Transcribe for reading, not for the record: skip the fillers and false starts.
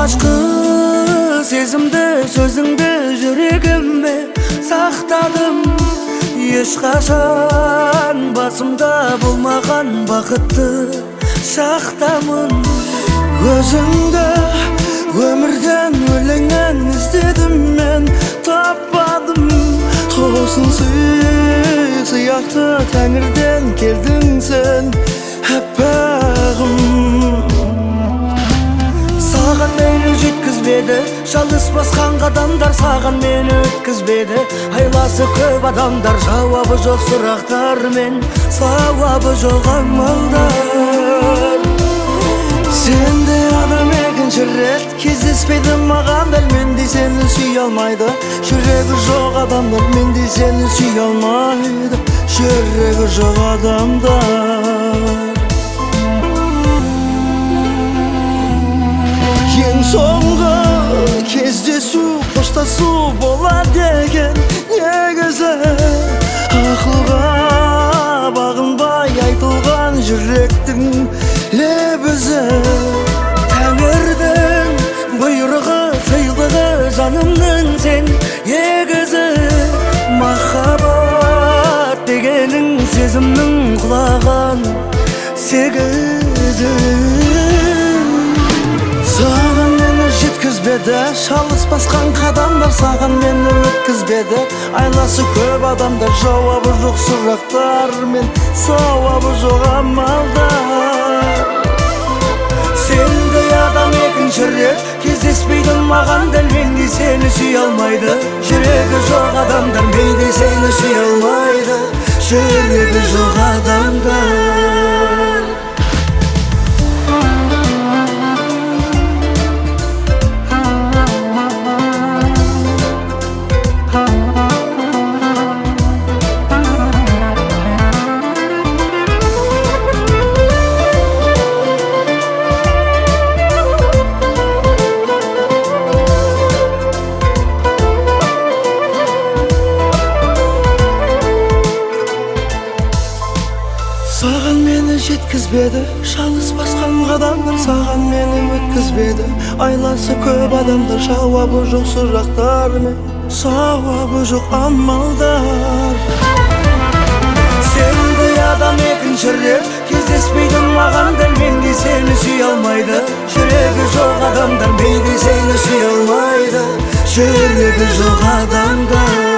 Алғашқы сезімді, сөзіңді жүрегіме сақтадым. Ешқашан басымда болмаған бақытты шақтамын. Өзіңді өмірден, өлеңнен іздедім мен, таппадым. Тосын сый сияқты тәңірден келдің сен, әппағым. Саған мені жеткізбеді, жалғыз басқан қадамдар саған мені өткізбеді. Айласы көп адамдар, жауабы жоқ сұрақтармен, сауабы жоқ амалдар. Сендей адам екінші рет кездеспейді маған, дәл мендей сені сүйе алмайды. Жүрегі жоқ адамдар мендей сені сүйе алмайды. Жүрегі жоқ адамдар. Ең соңғы кездесу, қоштасу болады екен негізі. Ақылға бағынбай айтылған жүректің лебізі. Тәңірдің бұйрығы, сыйлығы жанымның сен егізі. Махаббат дегенің сезімнің құлаған сегізі. Саған мені жеткізбеді, шалыс басқан қадамдар саған мені өткізбеді. Айласы көп адамдар, жауабы жоқ сұрақтар мен сауабы жоқ амалдар. Сендей адам екінші рет кездеспейді маған, дәл мендей сені сүйе алмайды. Жүрегі жоқ адамдар мендей сені сүйе алмайды. Жүрегі жоқ адамдар. Саған мені жеткізбеді, шалыс басқан қадамдар саған мені өткізбеді. Айласы көп адамдар, жауабы жоқ сұрақтар мен сауабы жоқ амалдар. Сендей адам екінші рет кездеспейді маған, дәл мендей сені сүйе алмайды. Жүрегі жоқ адамдар мендей сені сүйе алмайды. Жүрегі жоқ адамдар.